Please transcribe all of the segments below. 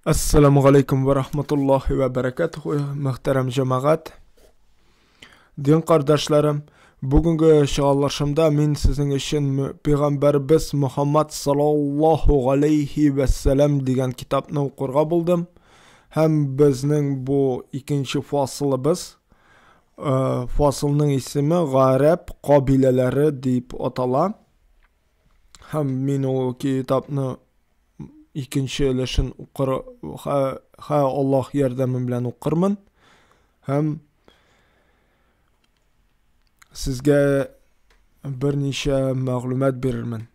Ассаламу алейкум ва рахматуллахи ва баракатуху, мөхтәрәм җәмәгать, дин кардәшләрем. Бүгенге чыгарылышымда мин сезнең өчен Пәйгамбәрбез Мухаммад саллаллаху алейхи ва саллям дигән китапны укырга булдым. Һәм безнең бу икенче фасылыбыз, фасылның исеме Гарәп кабиләләре дип атала. Һәм мин ул китапны икенче өлешен укыр, ха, Аллаһ ярдәме белән укырмын. Һәм сезгә берничә мәгълүмат бирермен.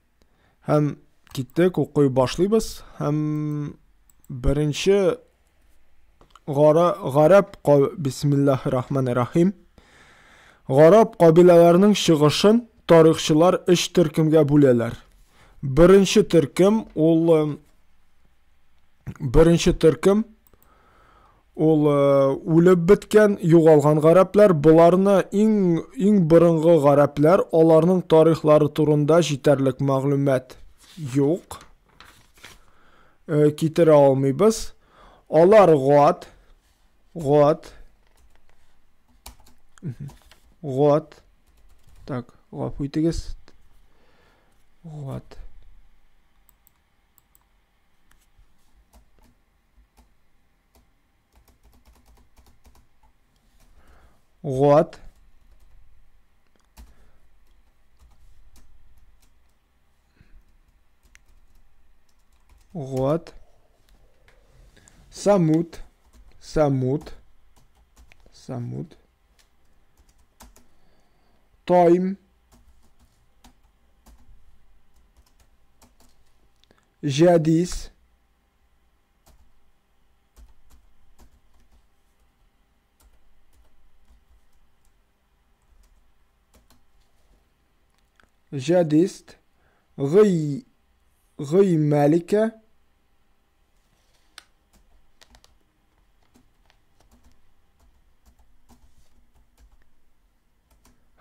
Һәм киттек, укый башлыйбыз. Һәм беренче гарәп, бисмиллахи рахмани рахим. Гарәп кабиләләренең чыгышын тарихчылар өч төркемгә бүләләр. Беренче төркем ул үлеп беткән, югалган гарәпләр. Боларны иң борынгы гарәпләр, аларның тарихлары турында җитәрлек мәгълүмат юк. Китерә алмыйбыз. Алар Гад, Гад, так, гафу итегез. Гад. Гад. Гад. Самуд. Самуд. Самуд. Тайм. Җәдис. Җәдист. Гый, Гый Мәликә.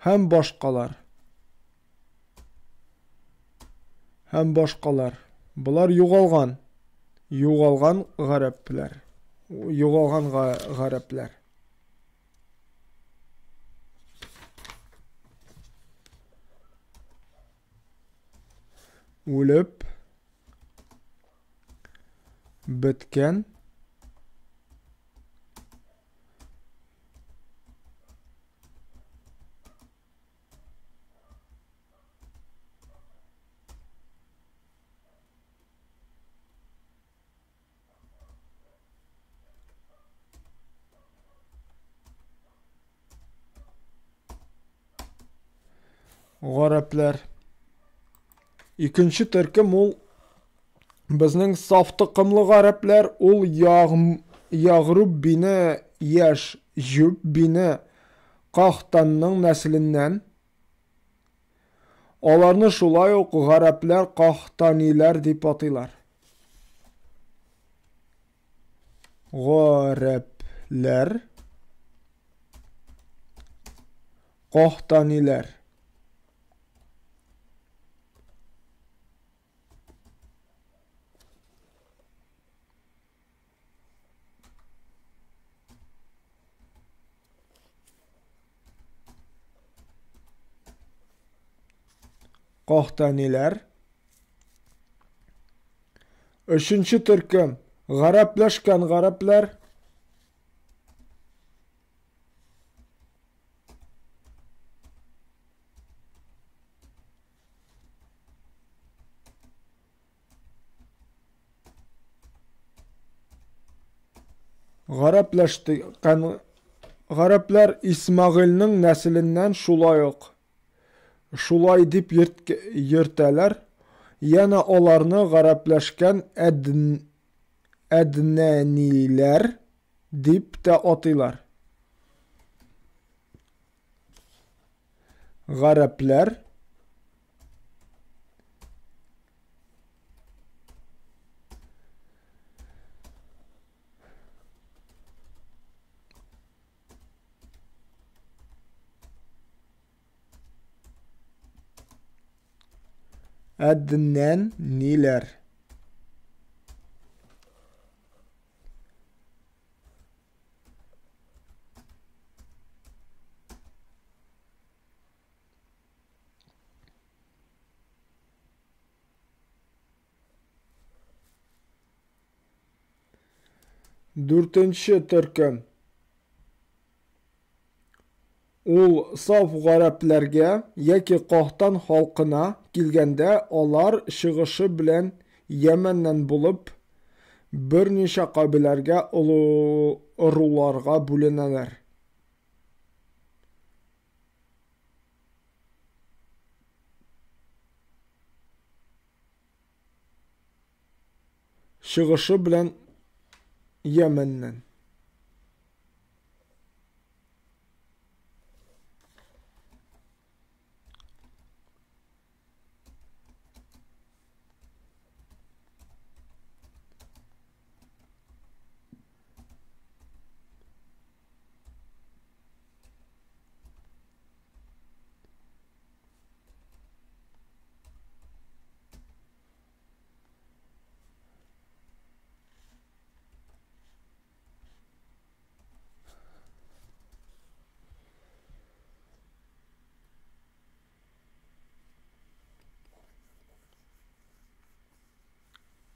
Һәм башкалар. Һәм башкалар. Болар югалган. Югалган гарәпләр. Югалган гарәпләр. Үлеп беткән гарәпләр. Икенче төркем ул безнең саф токымлы гарәпләр, ул Ягруб бине Яш Җүб бине Кахтанның нәселеннән. Аларны шулай ук гарәпләр кахтаниләр дип атыйлар. Гарәпләр кахтаниләр. Кахтаниләр. Өченче төркем гарәпләшкән гарәпләр. Гарәпләшкән гарәпләр Исмагыйльнең нәселеннән шулай ук шулай дип йөртәләр. Янә аларны гарәпләшкән әднәниләр дип тә атыйлар. Гарәпләр Әднәниләр. Дүртенче төркем. Ул саф гарәпләргә яки Каһтан халкына килгәндә, алар чыгышы белән Йәмәннән булып, берничә кабиләргә, ыруларга бүленәләр. Чыгышы белән Йәмәннән.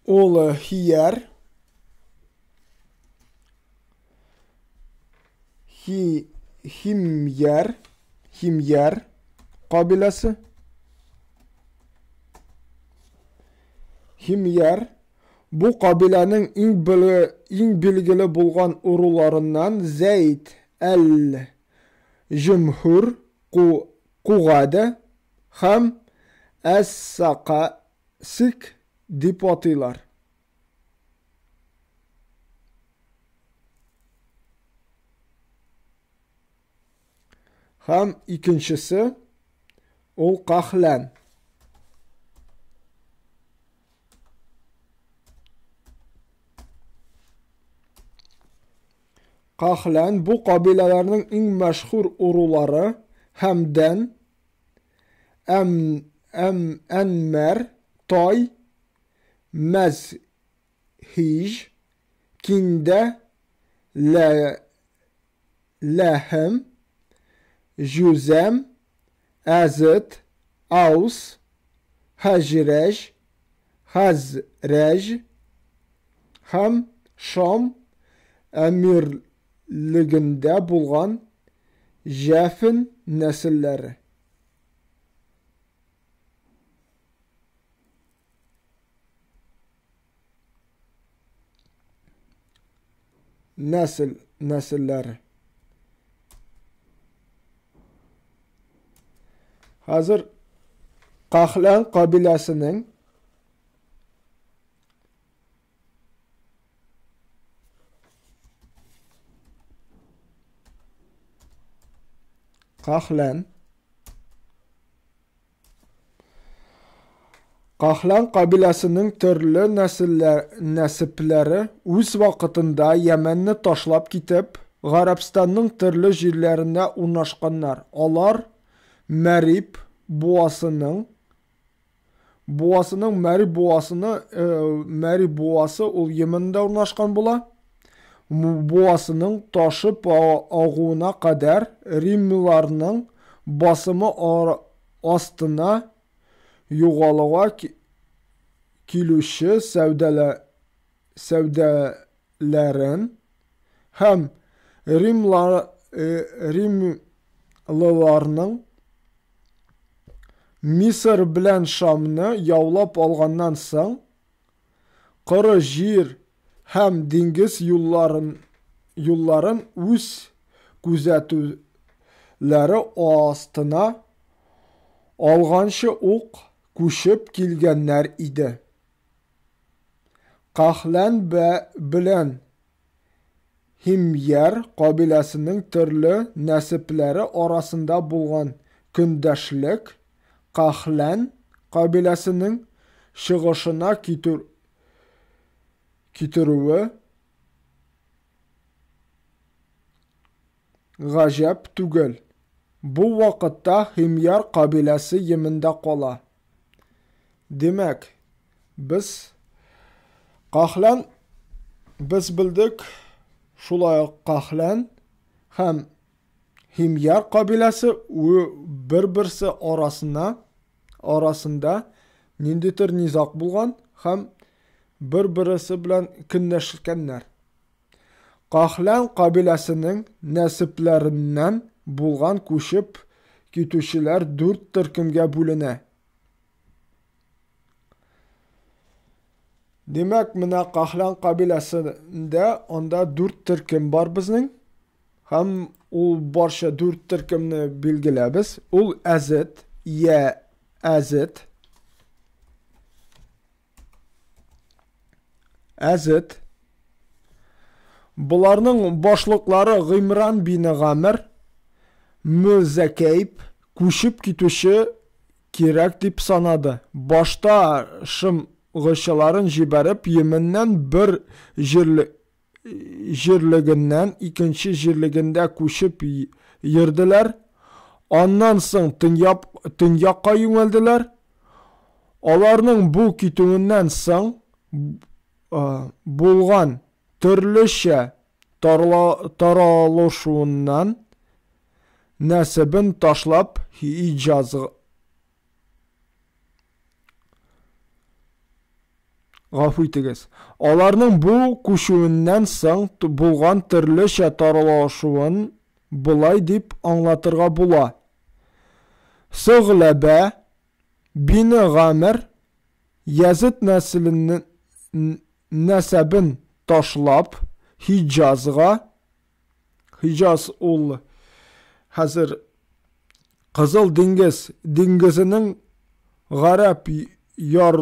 Ул Хияр, Хи, Химьяр, Химьяр кабиләсе. Химьяр бу кабиләнең иң, иң билгеле булган уруларыннан Зәйд әл-Җөмһүр Кугада һәм Әс-Сакасик дип атыйлар. Һәм икенчесе ул Кахлән. Кахлән бу кабиләләрнең иң мәшһүр урулары Хәмдән, Әм, Әм, Әнмәр, Тай, Мәзһиҗ, Киндә, Лә, Ләһем, Җүзәм, Әзет, Аус, Хаҗрәҗ, Хазрәҗ һәм Шам әмирлегендә булган Җәфен нәселләре. Нәсел, нәселләре. Хәзер Кахлән кабиләсенең Кахлән Кахлан кабиләсенең төрле нәсепләре үз вакытында Йәмәнне ташлап китеп, Гарәбстанның төрле җирләренә урнашканнар. Алар Мәриб буасының буасының Мәриб буасыны Мәриб буасы ул Йемендә урнашкан була. Буасының ташып агуына кадәр римлыларның басымы астына югалуга килүче сәүдәләрен һәм римлыларның Мисыр белән Шамны яулап алганнан соң коры җир һәм диңгез юлларын, юлларын үз күзәтүләре астына алганчы ук күчеп килгәннәр иде. Кахлән белән Һимьяр кабиләсенең төрле нәсепләре арасында булган көндәшлек Кахлән кабиләсенең чыгышына китерүе гаҗәп түгел. Бу вакытта Һимьяр кабиләсе Йемендә кала. Димәк, без Кахлән без белдек, шулай ук Кахлән һәм Һимьяр кабиләсе бер-берсе арасына арасында ниндидер низаг булган һәм бер-берсе белән көнләшкәннәр. Кахлән кабиләсенең нәсепләреннән булган күчеп китүчеләр дүрт төркемгә бүленә. Димәк, менә Кахлән кабиләсендә анда дүрт төркем бар безнең. Һәм ул барча дүрт төркемне билгеләбез. Ул Әзет, я Әзет. Әзет. Боларның башлыклары Гыймран бине Гамер, Мөзәкәйп күчеп китүче кирәк дип санады. Башта шымгычыларын җибәреп, Йеменнән бер җирле җирлегеннән икенче җирлегендә күчеп йөрделәр. Аннан соң төньяк, төньякка юнәлделәр. Аларның бу китүеннән соң булган төрлечә таралышуыннан нәсебен ташлап Хиҗаз Гафу итегез. Аларның бу күчүеннән соң булган төрлечә таралышуын болай дип аңлатырга була. Сөгъләбә бине Гамер Язид нәселен нәсәбен ташлап Хиҗазга, Хиҗаз ул хәзер Кызыл диңгез диңгезенең гарәп яр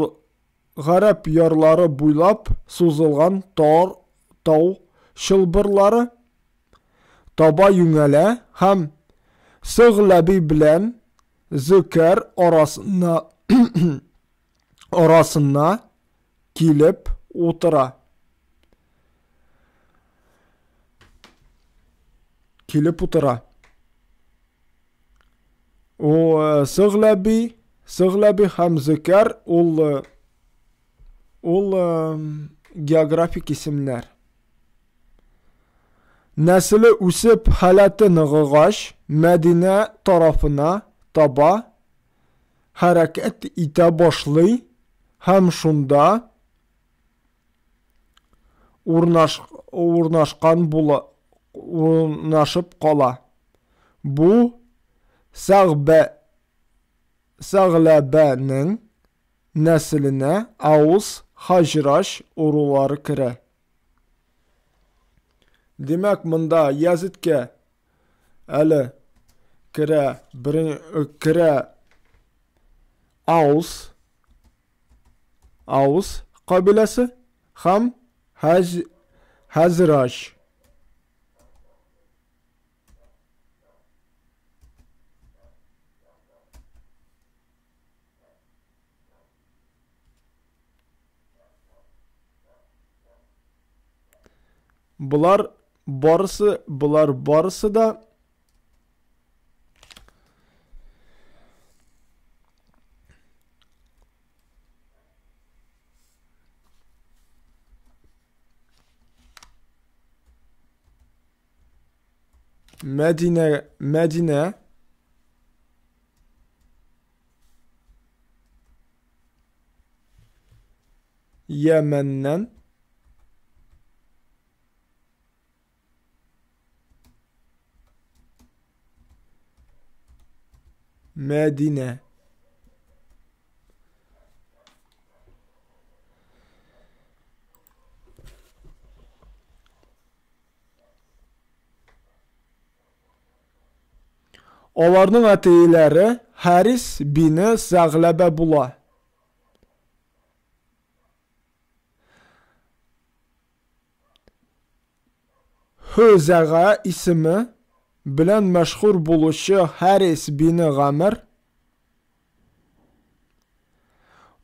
гарәп ярлары буйлап сузылган тар тау чылбырлары, таба юнәлә һәм Сөгъләби белән Зөкәр арасына арасына килеп утыра. Килеп утыра. О, э, Сөгъләби, Сөгъләби һәм Зөкәр ул э, ул э, географик исемнәр. Нәселе үсеп, халәте ныгыгач, Мәдинә тарафына таба хәрәкәт итә башлый һәм шунда урнаш, урнашкан була, урнашып кала. Бу Сәгъбә Сәгъләбәнең нәселенә Аус, Хаҗраҗ ырулары керә. Димәк, монда Язидкә әле керә, керә Аус, Аус кабиләсе һәм Хаҗ, Хазраҗ. Болар барысы, болар барысы да Мәдинә, Мәдинә Йәмәннән Мәдинә. Аларның әтиләре Харис бине Сәгъләбә була. Хөзәга исеме белән мәшһүр булучы Харис бине Гамр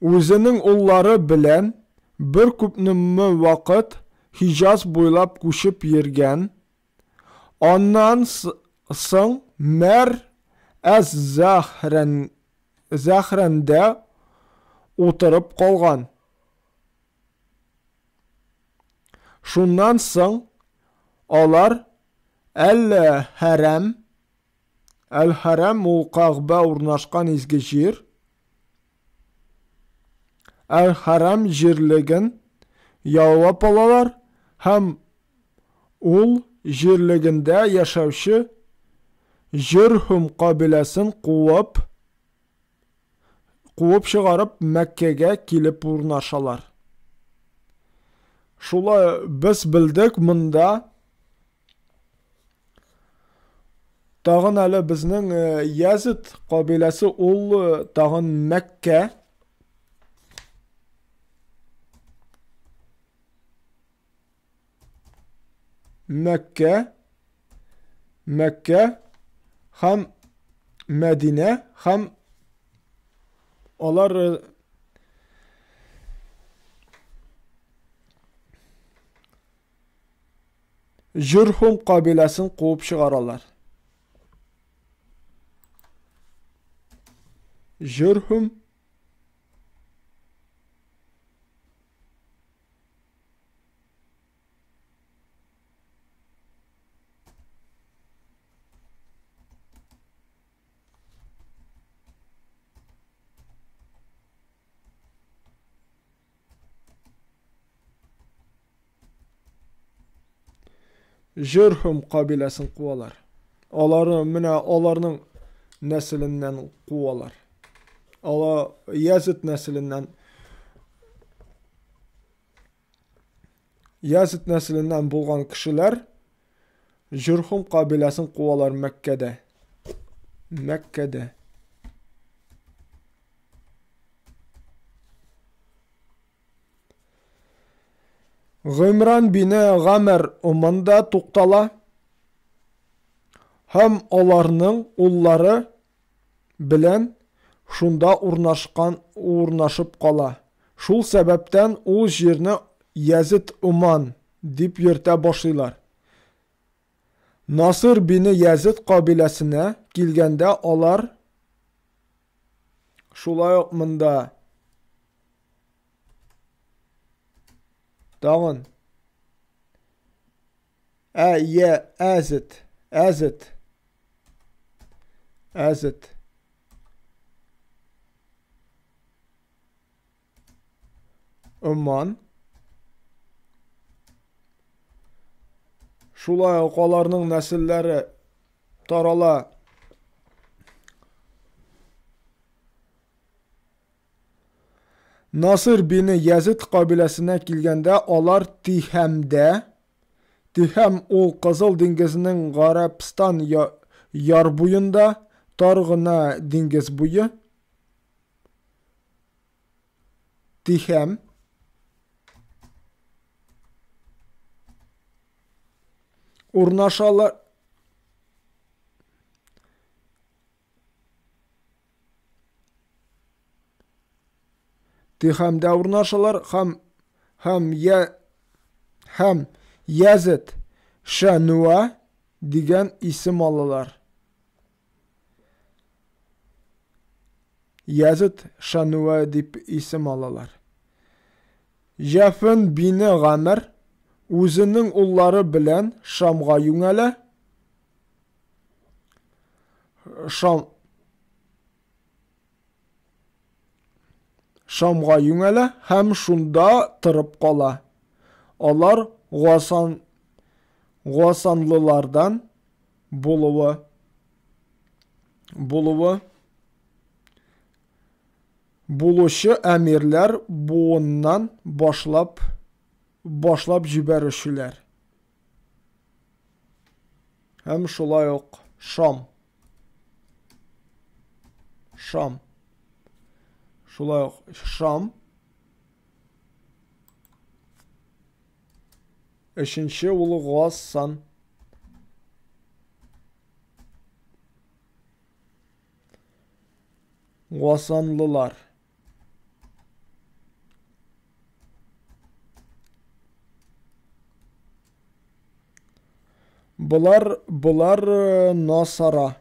үзенең уллары белән бер күпме вакыт Хиҗаз буйлап күчеп йөргән. Аннан соң Мәр әз-Зәхрән Зәхрәндә утырып калган. Шуннан соң алар Әл-Хәрәм, Әл-Хәрәм ул Кәгъбә урнашкан изге җир, Әл-Хәрәм җирлеген яулап алалар һәм Ул җирлегендә яшәүче Җөрһүм кабиләсен куып куып чыгарып Мәккәгә килеп урнашалар. Шулай без белдек монда тагын әле безнең Язид кабиләсе ул тагын Мәккә Мәккә, Мәккә һәм Мәдинә һәм алар Җөрһум кабиләсен куып чыгаралар. Җөрһум Җөрһүм кабиләсен куалар. Алары менә аларның нәселеннән куалар. Ала Язид нәселеннән Язид нәселеннән булган кешеләр Җөрхум кабиләсен куалар Мәккәдә. Мәккәдә. Гыймран бине Гамер Оманда туктала һәм аларның уллары белән шунда урнашкан урнашып кала. Шул сәбәптән ул җирне Язид Оман дип йөртә башлыйлар. Насыр бине Язид кабиләсенә килгәндә алар шулай ук монда тагын Ә, Е, Әзет, Әзет, Әзет. Оман. Шулай ук аларның нәселләре тарала. Насыр бине Язид кабиләсенә килгәндә, алар Тиһәмдә, Тиһәм ул Кызыл диңгезнең Гарәбстан яр буенда, тар гына диңгез буе, Тиһәм, урнашалар. Тихәмдә урнашалар һәм һәм я һәм Язет Шануа дигән исем алалар. Язет Шануа дип исем алалар. Җәфен бине Гамер үзенең уллары белән Шамга юнәлә. Шам Шамга юнәлә һәм шунда торып кала. Алар Гасан Гасанлылардан булуы булуы булучы әмирләр буыннан башлап башлап җибәрүчеләр. Һәм шулай ук Шам. Шам. Шулай ук Шам. Өченче улы Гассан. Гасанлылар. Болар, болар Насара.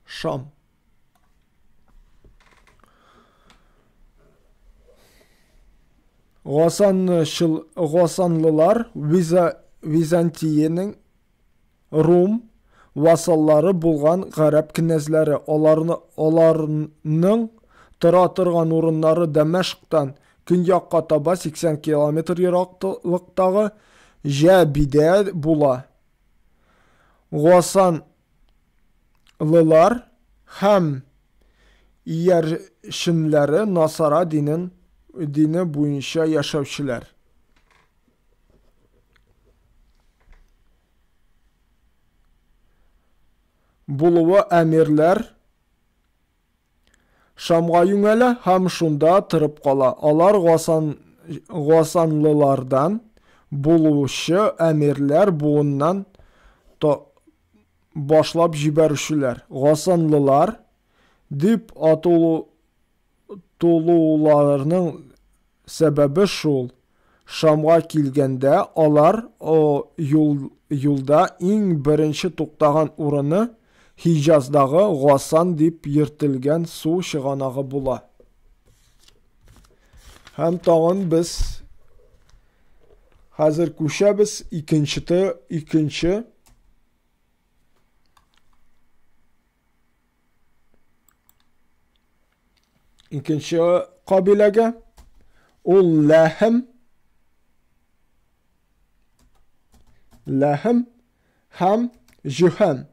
Шам. Гасанлылар Византиянең Рум вассаллары булган гарәп кенәзләре. Аларның тора торган урыннары Дәмәшктан көньякка таба 80 километр ераклыктагы Җәбидә була. Гасанлылар һәм иярченнәре Насара динен дине буенча яшәүчеләр. Булуы әмирләр Шамга юнәлә һәм шунда торып кала. Алар Гасан, Гасанлылардан булучы әмирләр буыннан башлап җибәрүчеләр. Гасанлылар дип атулу тулуларының сәбәбе шул. Шамга килгәндә алар юл, юлда иң беренче туктаган урыны Хиҗаздагы Гасан дип йөртелгән су чыганагы була. Һәм тагын без хәзер күчәбез икенче икенче Икенче кабиләгә ул Ләһем Ләһем һәм Җүһәм.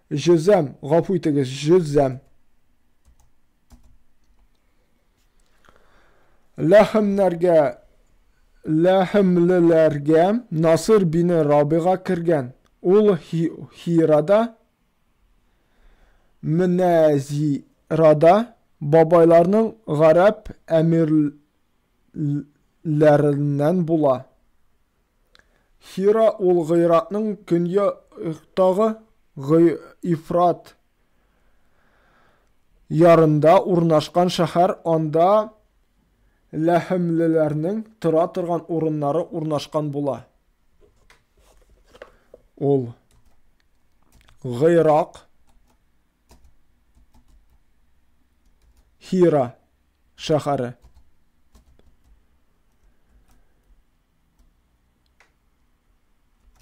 Җөзәм, гафу итегез, җөзәм. Ләхемнәргә, ләхемлеләргә Насыр бине Рабига кергән. Ул Хирада, Мөнәзирада бабайларның гарәп әмирләреннән була. Хира ул Гыйракның көньяктагы Ифрат ярында урнашкан шәһәр, анда ләхемлеләрнең тора торган урыннары урнашкан була. Ул Гыйрак Хира шәһәре.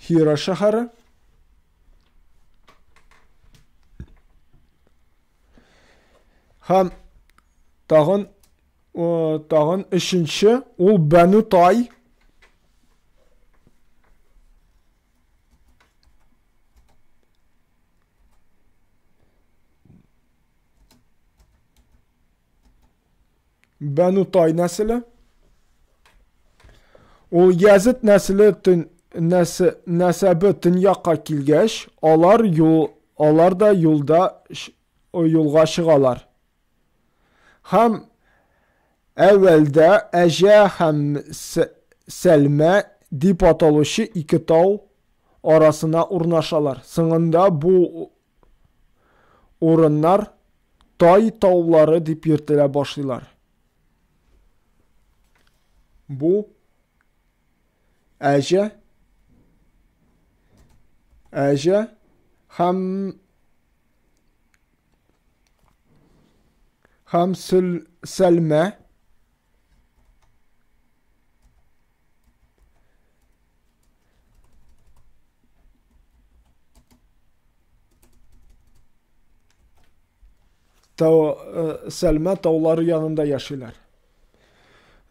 Хира шәһәре. Һәм тагын тагын өченче ул Бәну Тай. Бәну Тай нәселе. Ул Язид нәселе төн, нәсе, нәсәбе төньякка килгәч, алар юл, алар да юлда юлга чыгалар. Һәм әүвәлдә Әҗә һәм Сәлмә дип аталучы ике тау арасына урнашалар. Соңында бу урыннар Тай таулары дип йөртелә башлыйлар. Бу Әҗә Әҗә һәм һәм Сәлмә Тау, э, Сәлмә таулары янында яшиләр.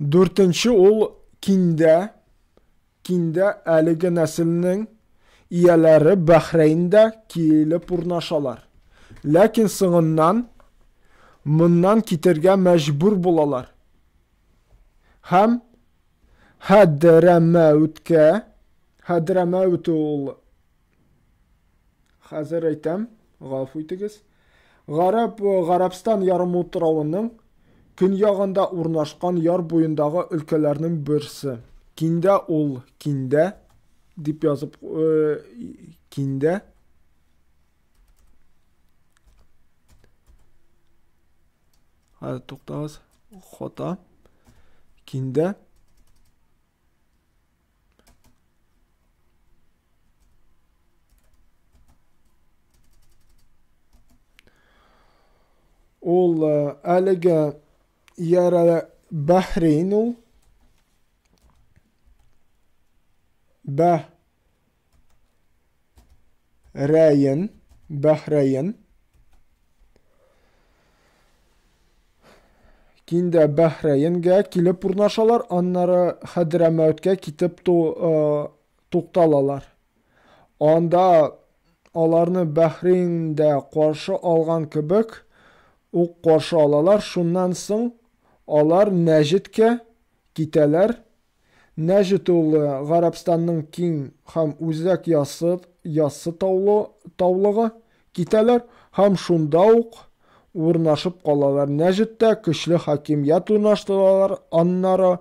Дүртенче ул Киндә. Киндә әлеге нәселнең ияләре Бәхрәйндә килеп урнашалар. Ләкин соңыннан моннан китергә мәҗбүр булалар. Һәм Хәдрәмәүткә, Хәдрәмәүт ул хәзер әйтәм, гафу итегез. Гарәп Гарәбстан ярымутравының көньягында урнашкан яр буендагы өлкәләрнең берсе. Киндә ул Киндә дип язып э, Киндә. Хәзер туктагыз. Хата. Киндә. Ул әлеге ярә Бәхрейн ул. Бәхрәйн, Бәхрәйн. Киндә Бәхрәйнгә килеп урнашалар, аннары Хәдрәмәүткә китеп тукталалар. Анда аларны Бәхрейндә каршы алган кебек ук каршы алалар. Шуннан соң алар Нәҗеткә китәләр. Нәҗет ул Гарәбстанның киң һәм үзәк яссы, яссы таулы, таулыгы. Китәләр һәм шунда ук урнашып калалар. Нәҗеттә көчле хакимият урнаштыралар. Аннары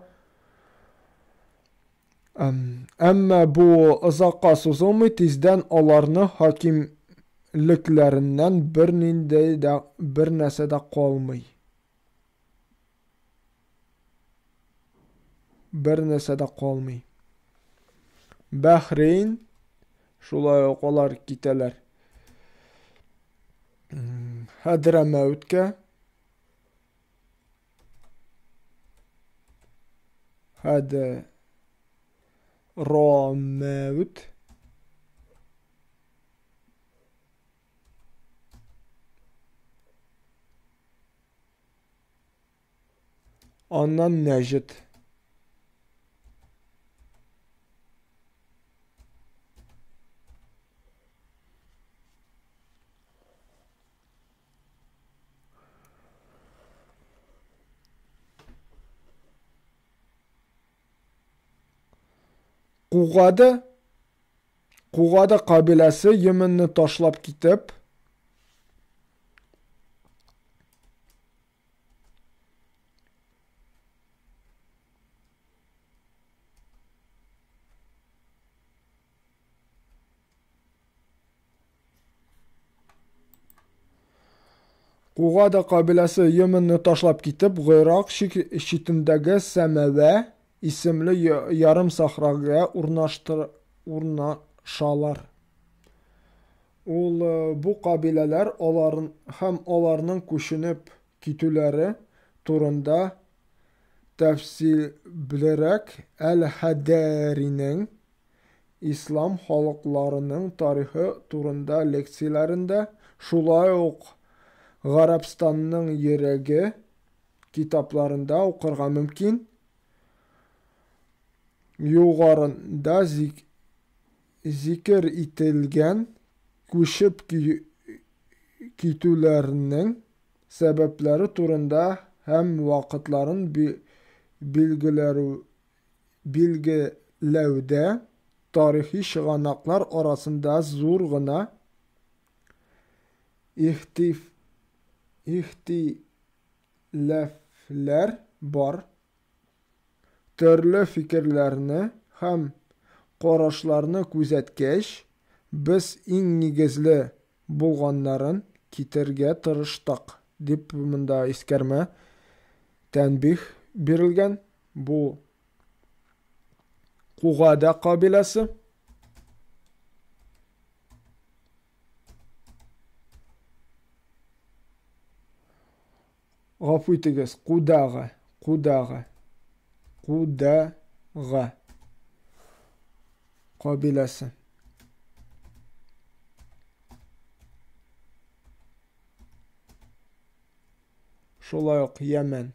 Әмма бу озакка сузылмый, тиздән аларны хакимлекләреннән бернинди дә бернәрсә дә калмый. Бернәрсә дә калмый. Бәхрейн, шулай ук алар китәләр. Хәдрәмәүткә. Хәде Ромәүт. Аннан Нәҗет. Кугады Кугады кабиләсе Йеменне ташлап китеп, Кугада кабиләсе Йеменне ташлап китеп, Гыйрак читендәге Сәмәвә исемле ярым сахрага урнашалар. Ул бу кабиләләр алар һәм аларның күченеп китүләре турында тәфсиллерәк Әл-Хәдәринең Ислам халыкларының тарихы турында лекцияләрендә, шулай ук Гарәбстанның йөрәге китапларында укырга мөмкин. Югарында зикер ителгән күчеп китүләрнең сәбәпләре турында һәм вакытларын билгеләүдә тарихи чыганаклар арасында зур гына ихтиләфләр бар. Төрле фикерләрне һәм карашларны күзәткәч, без иң нигезле булганнарын китергә тырыштык, дип монда искәрмә, тәнбих бирелгән. Бу Кугада кабиләсе. Гафу итегез, Кудага, Кудага, Кудага кабиләсе. Шулай ук Йәмән.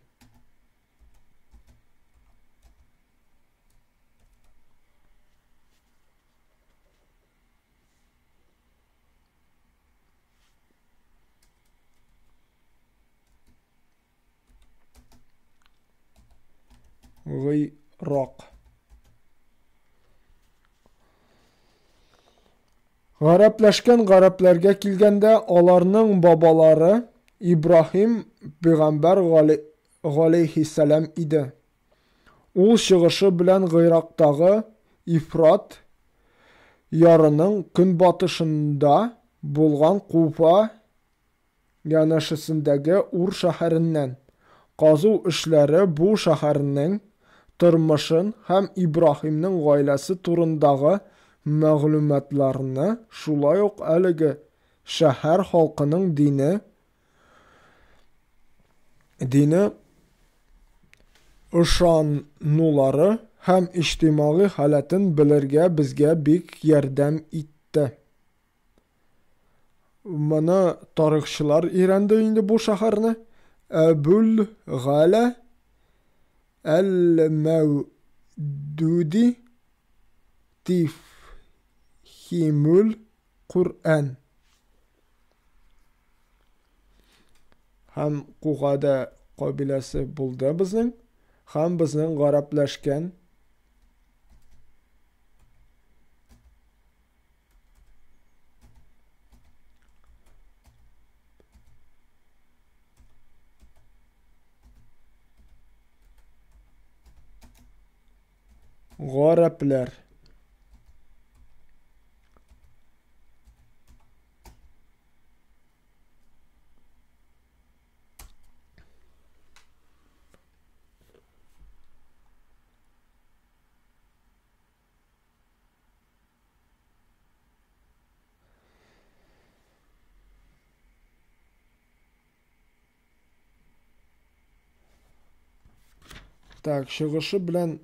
Гыйрак. Гарәпләшкән гарәпләргә килгәндә, аларның бабалары Ибраһим пәйгамбәр галәйһиссәлам иде. Ул чыгышы белән Гыйрактагы Ифрат ярының көнбатышында булган Куфа янәшәсендәге Ур шәһәреннән. Казу эшләре бу шәһәрнең тормышын һәм Ибраһимның гаиләсе турындагы мәгълүматларны, шулай ук әлеге шәһәр халкының дине. дине ышанулары һәм иҗтимагый халәтен белергә безгә бик ярдәм итте. Моны тарихчылар өйрәнде инде бу шәһәрне. Әбүл Галә әл-Мәүдүди Тифхимул Куръән. Һәм Кугада кабиләсе булды безнең, һәм безнең гарәпләшкән Гарәпләр. Так, чыгышы белән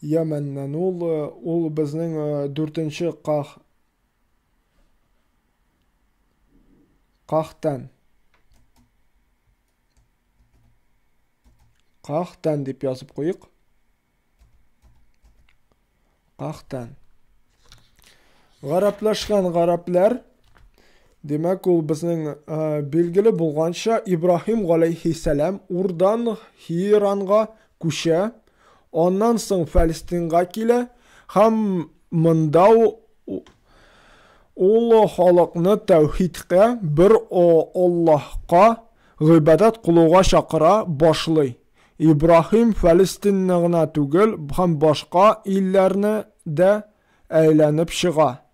Йәмәннән ул, ул безнең дүртенче ках Кахтан. Кахтан дип язып куйык. Кахтан. Гарәпләшкән гарәпләр, димәк, ул безнең билгеле булганча, Ибраһим галәйһиссәлам Урдан Хиранга күчә, аннан соң Фәлестинга килә һәм монда ул халыкны тәүхидкә, бер Аллаһка гыйбадәт кылуга чакыра башлый. Ибраһим Фәлестинны гына түгел, һәм башка илләрне дә әйләнеп чыга.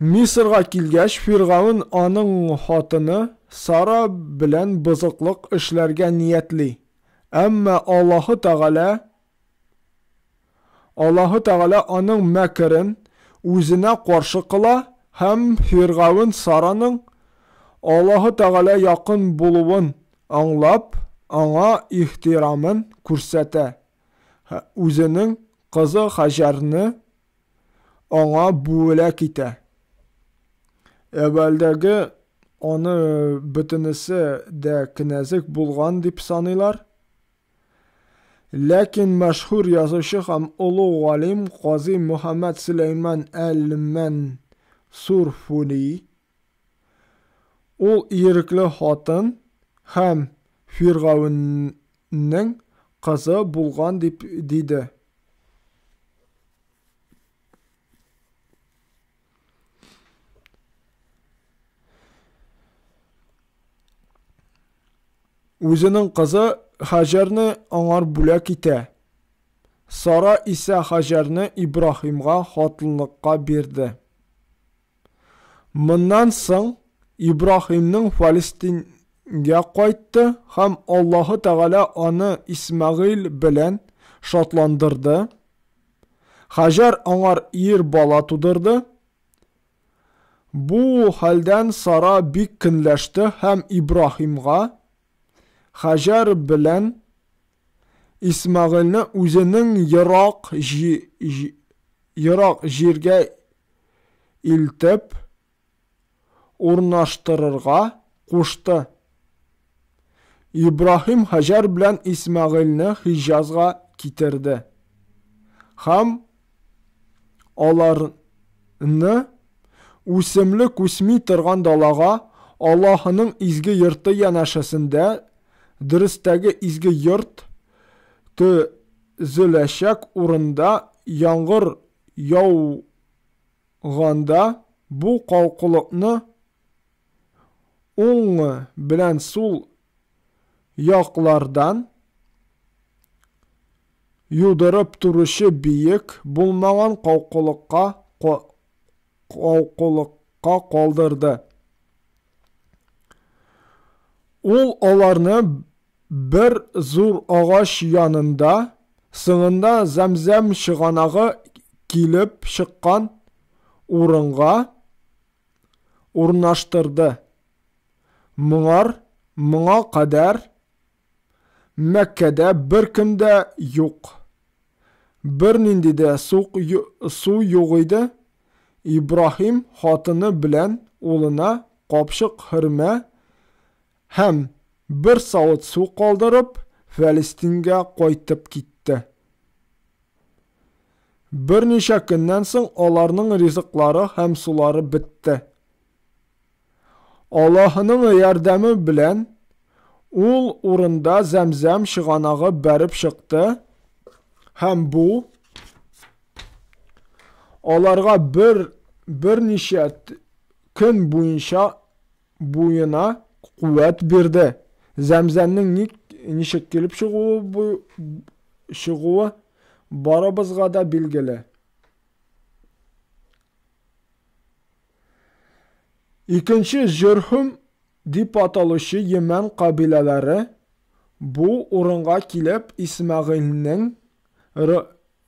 Мисырга килгәч, Фиргавен аның хатыны Сара белән бозыклык эшләргә ниятли. Әмма Аллаһы Тәгалә Аллаһы Тәгалә аның мәкерен үзенә каршы кыла һәм Фиргавен Сараның Аллаһы Тәгалә якын булуын аңлап, аңа ихтирамын күрсәтә, үзенең кызы Хаҗәрне аңа бүләк итә. Әүвәлдәге аны бөтенесе дә кенәзек булган дип саныйлар. Ләкин мәшһүр язучы һәм олуг галим Казый Мөхәммәд Сөләйман әл-Мансур Фули, ул ирекле хатын һәм Фиргавеннең кызы булган дип диде. Үзенең кызы Хаҗәрне аңар бүләк итә. Сара исә Хаҗәрне Ибраһимга хатынлыкка бирде. Моннан соң Ибраһимның Фалестингә кайтты һәм Аллаһы Тәгалә аны Исмәгыйль белән шатландырды. Хаҗәр аңар ир бала тудырды. Бу хәлдән Сара бик көнләште һәм Ибраһимга Хаҗәр белән Исмәгыйльне үзенең ерак ерак җиргә илтеп урнаштырырга кушты. Ибраһим Хаҗәр белән Исмәгыйльне Хиҗазга китерде һәм аларны үсемлек үсми торган далага, Аллаһының изге йорты янәшәсендә, дөрестәге изге йорт төзеләчәк урында яңгыр яуганда бу калкулыкны уң белән сул яклардан юдырып торучы биек булмаган калкулыкка калкулыкка калдырды. Ул аларны бер зур агач янында, соңында Зәмзәм чыганагы килеп чыккан урынга урнаштырды. Моңар моңа кадәр Мәккәдә беркем дә юк. Бернинди дә су, су юк иде. Ибраһим хатыны белән улына капчык хөрмә һәм бер савыт су калдырып, Фәлестингә кайтып китте. Берничә көннән соң аларның ризыклары һәм сулары бетте. Аллаһының ярдәме белән ул урында Зәмзәм чыганагы бәреп чыкты һәм бу аларга бер берничә көн буенча буена куәт бирде. Зәмзәмнең ник ничек килеп чыгуы бу чыгуы барыбызга да билгеле. Икенче Җөрһүм дип аталучы Йәмән кабиләләре бу урынга килеп Исмәгыйльнең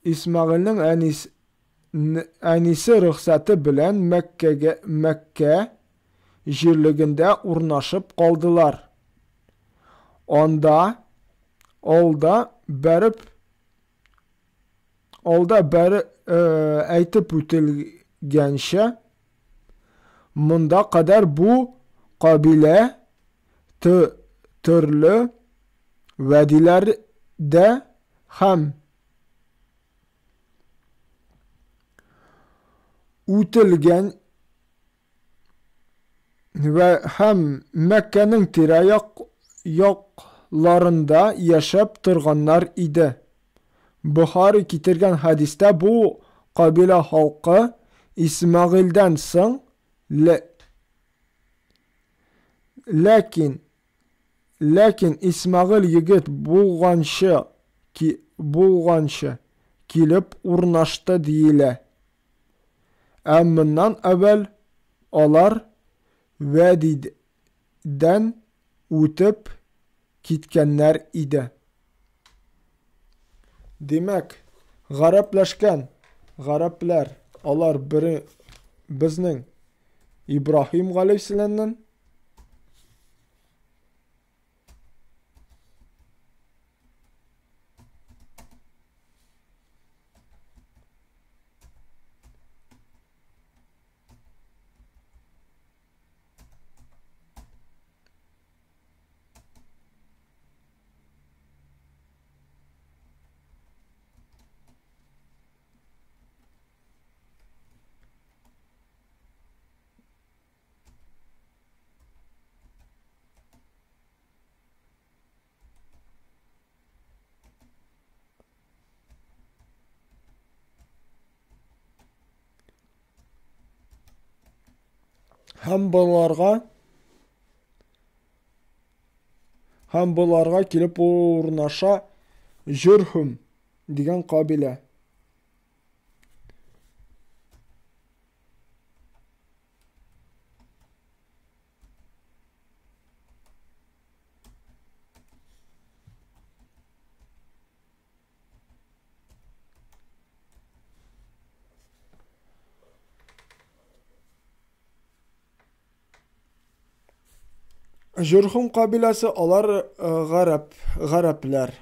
Исмәгыйльнең әнис әнисе рөхсәте белән Мәккәгә Мәккә җирлегендә урнашып калдылар. Анда алда бәреп алда бәре әйтеп үтелгәнчә, монда кадәр бу кабилә төрле вәдиләрдә һәм үтелгән вә һәм Мәккәнең тирә-як якларында яшәп торганнар иде. Бохари китергән хәдистә бу кабилә халкы Исмәгыйльдән соң ләкин ләкин Исмәгыйль егет булганчы булганчы килеп урнашты диелә. Ә моннан әүвәл алар Вәдидән үтеп киткәннәр иде. Димәк, гарәпләшкән гарәпләр, алар бер безнең Ибраһим галәйһиссәламнән Һәм боларга һәм боларга килеп урнаша Җөрһүм дигән кабилә. Җөрхүм кабиләсе алар гарәп, гарәпләр.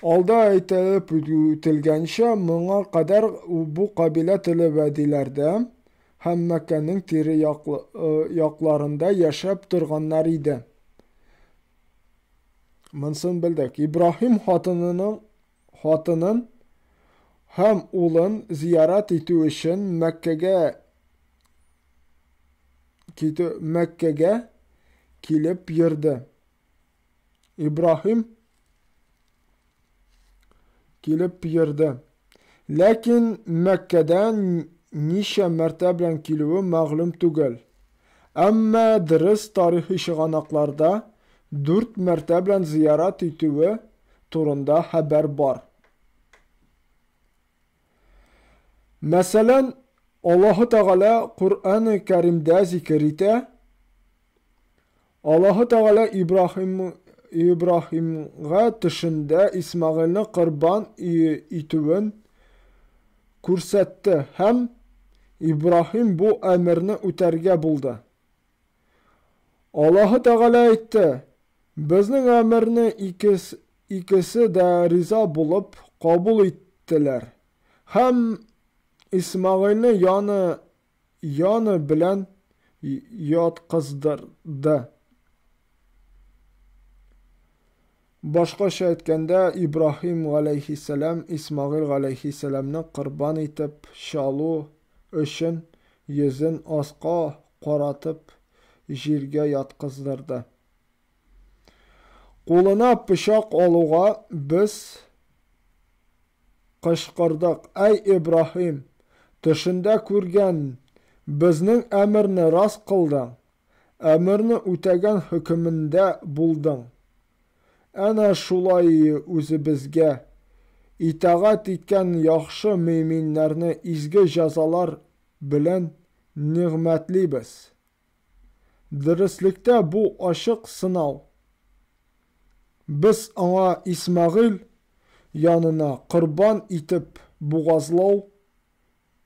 Алда әйтелеп үтелгәнчә, моңа кадәр бу кабилә теле вәдиләрдә һәм Мәккәнең тире якларында яшәп торганнар иде. Монсын белдек. Ибраһим хатынының хатынын Һәм улын зиярат итү өчен Мәккәгә китү Мәккәгә килеп йөрде. Ибраһим килеп йөрде. Ләкин Мәккәдән ничә мәртә белән килүе мәгълүм түгел. Әмма дөрес тарихи чыганакларда дүрт мәртә белән зиярат итүе турында хәбәр бар. Мәсәлән, Аллаһы Тәгалә Коръән-и Кәримдә зикер итә, Аллаһы Тәгалә Ибраһим Ибраһимга төшендә Исмәгыйльне корбан итүен күрсәтте һәм Ибраһим бу әмерне үтәргә булды. Аллаһы Тәгалә әйтте, Безнең әмерне икес, икесе дә риза булып кабул иттеләр һәм Исмәгыйльне яны яны белән яткыздырды. Башкача әйткәндә, Ибраһим галәйһиссәлам Исмәгыйль галәйһиссәламне корбан итеп чалу өчен йөзен аска каратып җиргә яткыздырды. Кулына пычак алуга без кычкырдык, Әй Ибраһим, төшендә күргән безнең әмерне рас кылдың, әмерне үтәгән хөкемендә булдың. Әнә шулай үзебезгә итагать иткән яхшы мөэминнәрне изге җәзалар белән нигъмәтлибез. Дөреслектә бу ачык сынау. Без аңа Исмәгыйль янына корбан итеп бугазлау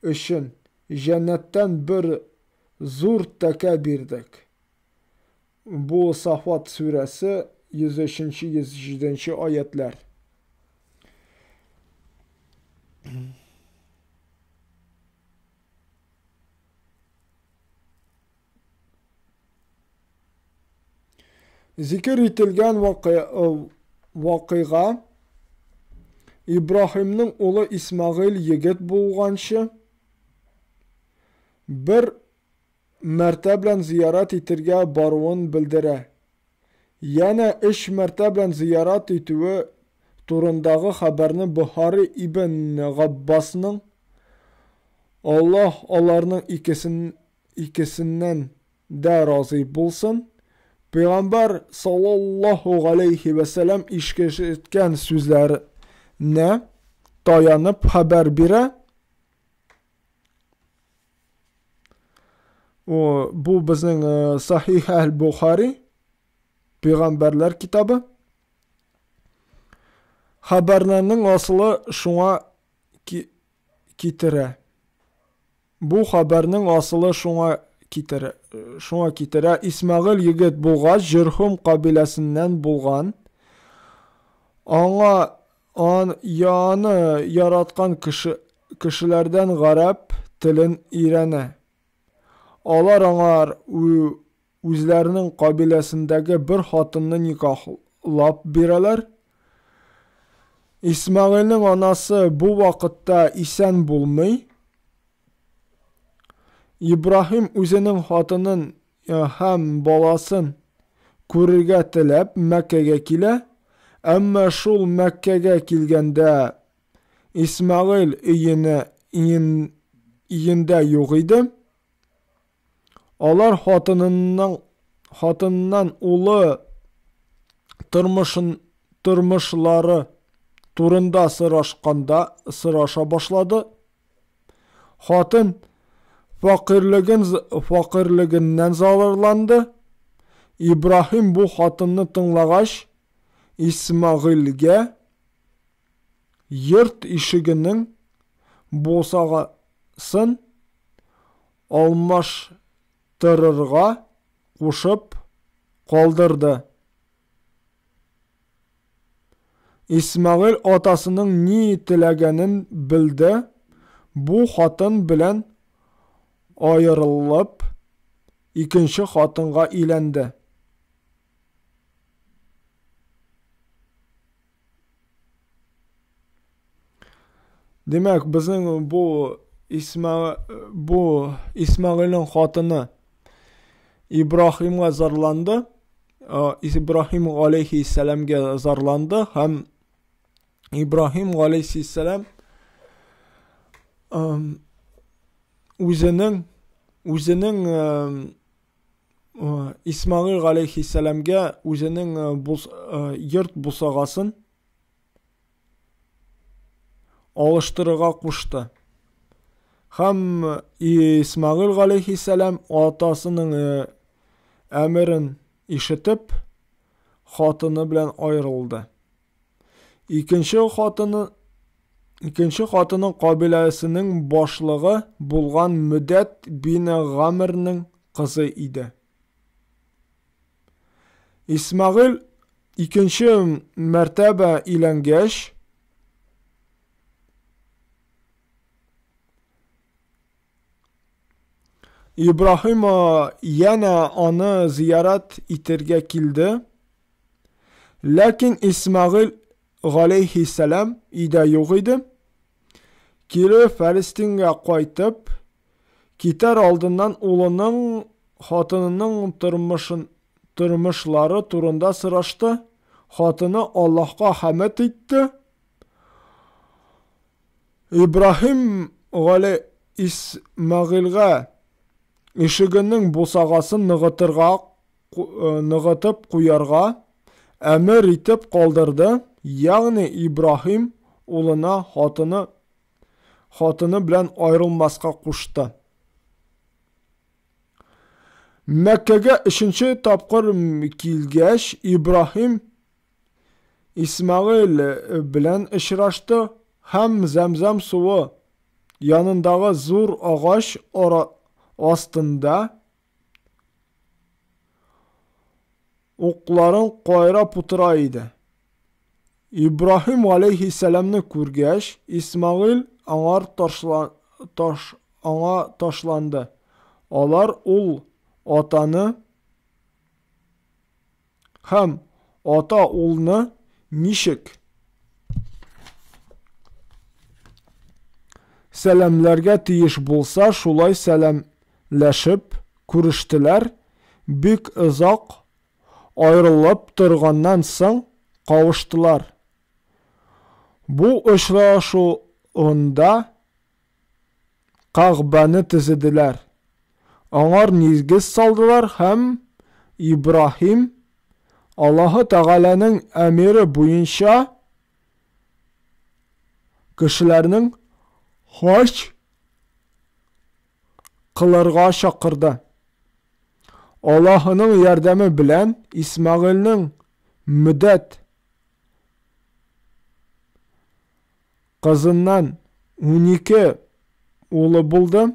өчен җәннәттән бер зур тәкә бирдек. Бу Сафат сүрәсе 103 нче 107 нче аятьләр. Зикер ителгән вакыйга Ибраһимның улы Исмәгыйль егет булганчы бер мәртә белән зиярат итергә баруын белдерә. Янә өч мәртә белән зиярат итүе турындагы хәбәрне Бохари ибн Габбасның, Аллаһ аларның икесен, икесеннән дә разый булсын, Пәйгамбәр саллаллаһу галәйһи вә сәлам ишеткән сүзләренә таянып хәбәр бирә. О, бу безнең э, Сахих әл-Бухари, пәйгамбәрләр китабы. Хәбәрләрнең асылы шуңа китерә. Бу хәбәрнең асылы шуңа китерә, шуңа китерә. Исмәгыйль егет булгач, Җөрһум кабиләсеннән булган. Аңа Ан, яны яраткан кеше, кешеләрдән гарәп телен өйрәнә. Алар аңар ү, үзләренең кабиләсендәге бер хатынны никахлап бирәләр. Исмәгыйльнең анасы бу вакытта исән булмый. Ибраһим үзенең хатынын һәм баласын күрергә теләп Мәккәгә килә, әмма шул Мәккәгә килгәндә Исмәгыйль өенә өендә юк иде. Алар хатынының хатыннан улы тормышын тормышлары турында сорашканда сораша башлады. Хатын фәкыйрьлеген фәкыйрьлегеннән зарланды. Ибраһим бу хатынны тыңлагач, Исмәгыйльгә йорт ишегенең бусагасын алмаштырырга кушып калдырды. Исмәгыйль атасының ни теләгәнен белде, бу хатын белән аерылып, икенче хатынга өйләнде. Димәк, безнең бу Исма бу Исмәгыйльнең хатыны Ибраһимга зарланды. Ибраһим галәйһиссәламгә зарланды һәм Ибраһим галәйһиссәлам үзенең үзенең Исмәгыйль галәйһиссәламгә үзенең йорт бусагасын алыштырырга кушты. Һәм Исмәгыйль галәйһиссәлам атасының әмерен ишетеп, хатыны белән аерылды. Икенче хатыны Икенче хатының кабиләсенең башлыгы булган Мөдәт бин Гамрның кызы иде. Исмәгыйль икенче мәртәбә өйләнгәч, Ибраһим янә аны зиярат итергә килде. Ләкин Исмәгыйль галәйһиссәлам өйдә юк иде. Кире Фәлестингә кайтып, китәр алдыннан улының, хатынының тормышын, тормышлары турында сорашты. Хатыны Аллаһка хәмд итте. Ибраһим галәй Исмәгыйльгә ишегенең бусагасын ныгытырга ныгытып куярга әмер итеп калдырды, ягъни Ибраһим улына хатыны хатыны белән аерылмаска кушты. Мәккәгә өченче тапкыр килгәч, Ибраһим Исмәгыйль белән очрашты һәм зәмзәм суы янындагы зур агач ара астында укларын кайрап утыра иде. Ибраһим галәйһиссәламне күргәч, Исмәгыйль аңар ташла, таш, аңа ташланды. Алар ул атаны Һәм ата улны ничек сәламләргә тиеш булса, шулай сәламләшеп күрештеләр, бик озак аерылып торганнан соң кавыштылар. Бу очрашуында Кәгъбәне төзеделәр. Аңар нигез салдылар һәм Ибраһим Аллаһы Тәгаләнең әмере буенча кешеләрнең хаҗ кылырга чакырды. Аллаһының ярдәме белән Исмәгыйльнең мөдәт Кызыннан 12 улы булды.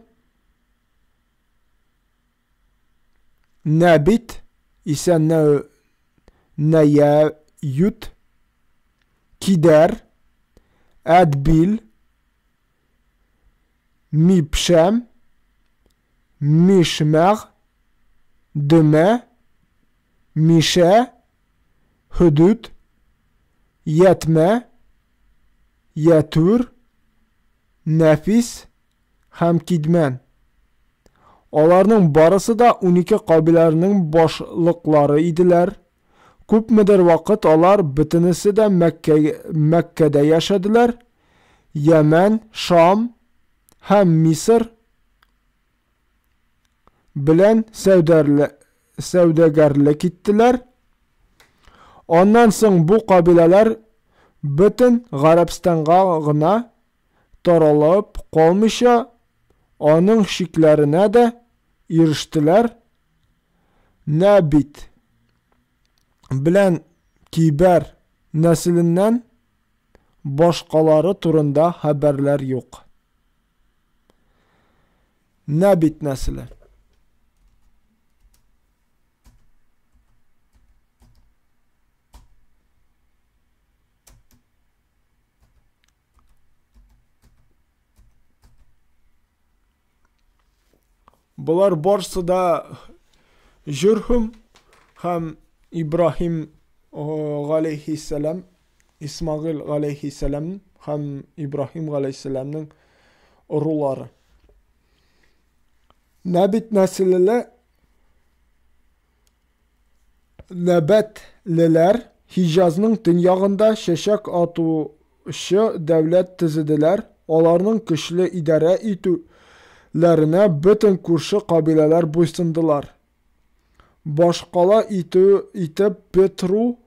Нәбит исә Нәяют, Кидәр, Әдбил, Мипшәм, Мишмәг, Дөмә, Мишә, Хөдүд, Ятмә, Ятүр, Нәфис һәм Кидмән. Аларның барысы да 12 кабиләнең башлыклары иделәр. Күпмедер вакыт алар бөтенесе дә Мәккә, Мәккәдә яшәделәр. Йәмән, Шам һәм Мисыр белән сәүдәгәрлек иттеләр. Аннан соң бу кабиләләр бөтен Гарәбстанга гына таралып калмыйча, аның чикләренә дә ирештеләр. Нәбит белән Кибәр нәселеннән башкалары турында хәбәрләр юк. Нәбит нәселе. Болар барсы да Җөрһүм һәм Ибраһим галәйһиссәлам, Исмагыйл галәйһиссәлам һәм Ибраһим галәйһиссәламнең ырулары. Нәбит нәселеле Нәбәтлеләр Һиҗазның төньягында чәчәк атучы дәүләт төзеделәр, аларның көчле идарә итүләренә бөтен күрше кабиләләр буйсындылар. Башкала итү итеп Петру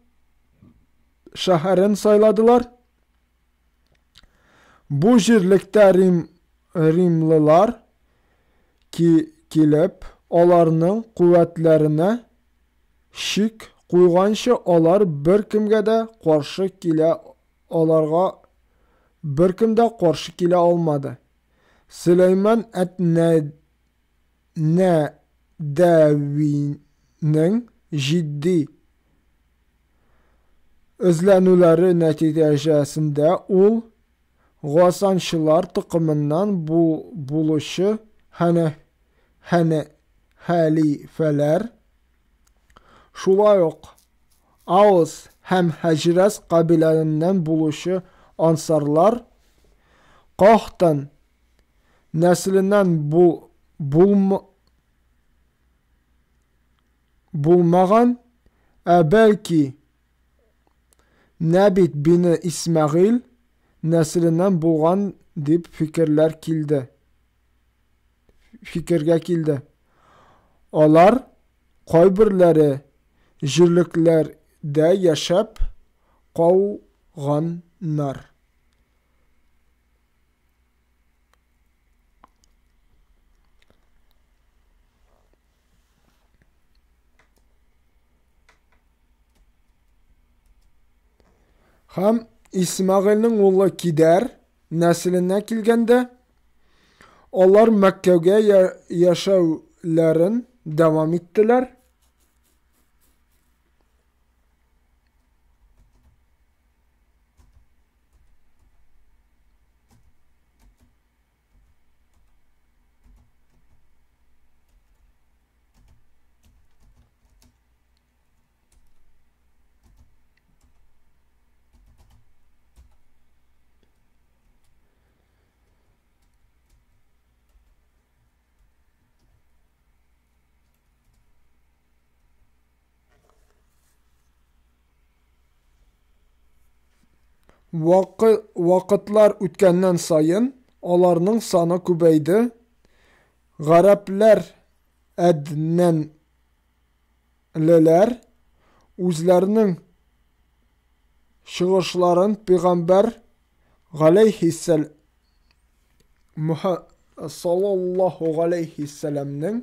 шәһәрен сайладылар. Бу җирлектә рим римлылар ки килеп, аларның куәтләренә шик куйганчы, алар беркемгә дә каршы килә аларга беркем дә каршы килә алмады. Сөләйман әт-Нәдәвинең җитди Эзләнүләре нәтиҗәсендә ул гасанчылар токымыннан булучы хәлифәләр, шулай ук Аус һәм Хәҗрәс кабиләләреннән булучы ансарлар, Кахтан нәселеннән булмаган, ә бәлки Нәбит бине Исмәгыйль нәселеннән булган дип фикерләр килде. Фикергә килде. Алар кайберләре җирлекләрдә яшәп калганнар. Һәм Исмәгыйльнең улы Кидәр нәселенә килгәндә, алар Мәккәгә яшәүләрен дәвам иттеләр. Вакытлар үткәннән саен аларның саны күбәйде. Гарәпләр әднәнлеләр үзләренең чыгышларын пәйгамбәр галәйһиссәл саллаллаһу галәйһиссәламнең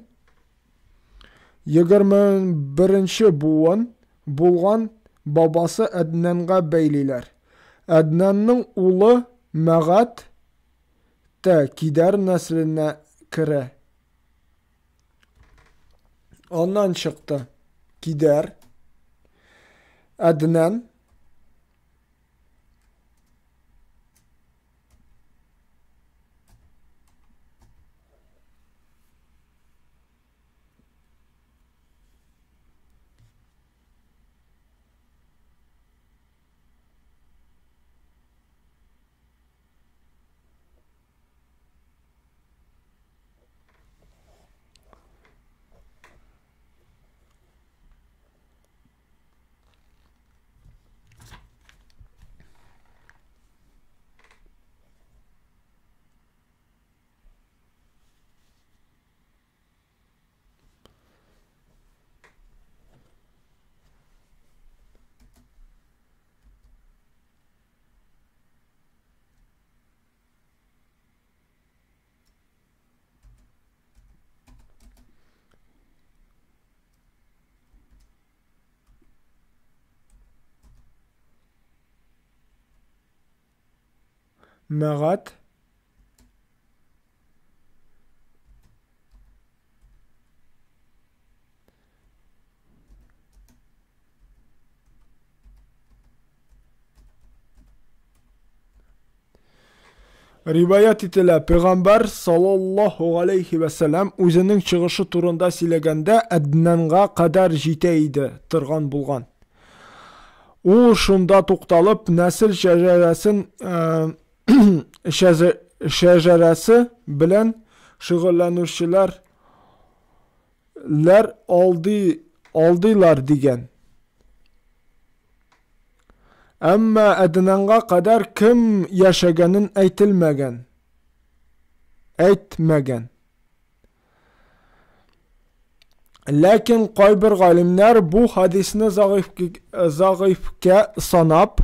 21 буын булган бабасы Әднанга бәйлиләр. Әднанның улы Мәгать тә Кидар нәселенә керә. Аннан чыкты Кидар, Әднан, Мәгать Риваять ителә, Пәйгамбәр саллаллаһу галәйһи вә сәлам үзенең чыгышы турында сөйләгәндә Әднанга кадәр җитә иде торган булган. Ул шунда тукталып, нәсел шәҗәрәсен э, шәҗәрәсе белән шөгыльләнүчеләр ләр алдый, алдыйлар дигән. Әмма Әднанга кадәр кем яшәгәнен әйтелмәгән. Әйтмәгән. Ләкин кайбер галимнәр бу хадисне зәгыйфькә санап,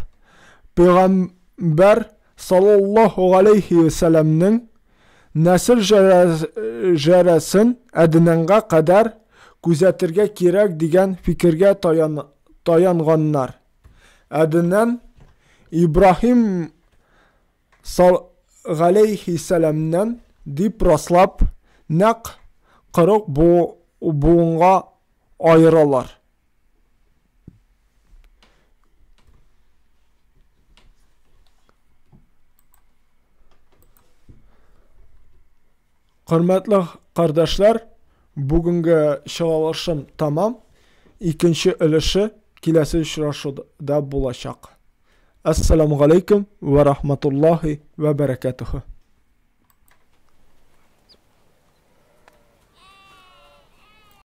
пәйгамбәр саллаллаһу галәйһи вә сәлләмнең нәсел шәҗәрәсен Әднанга кадәр күзәтергә кирәк дигән фикергә таянганнар. Әднан Ибраһим Сал галәйһиссәламнән дип раслап, нәкъ 40 буынга аералар. Хөрмәтле кардәшләр, бүгенге чыгарылышым тәмам. Икенче өлеше киләсе очрашуда булачак. Әссәламу галәйкүм вә рахматуллаһи вә бәрәкәтүһү.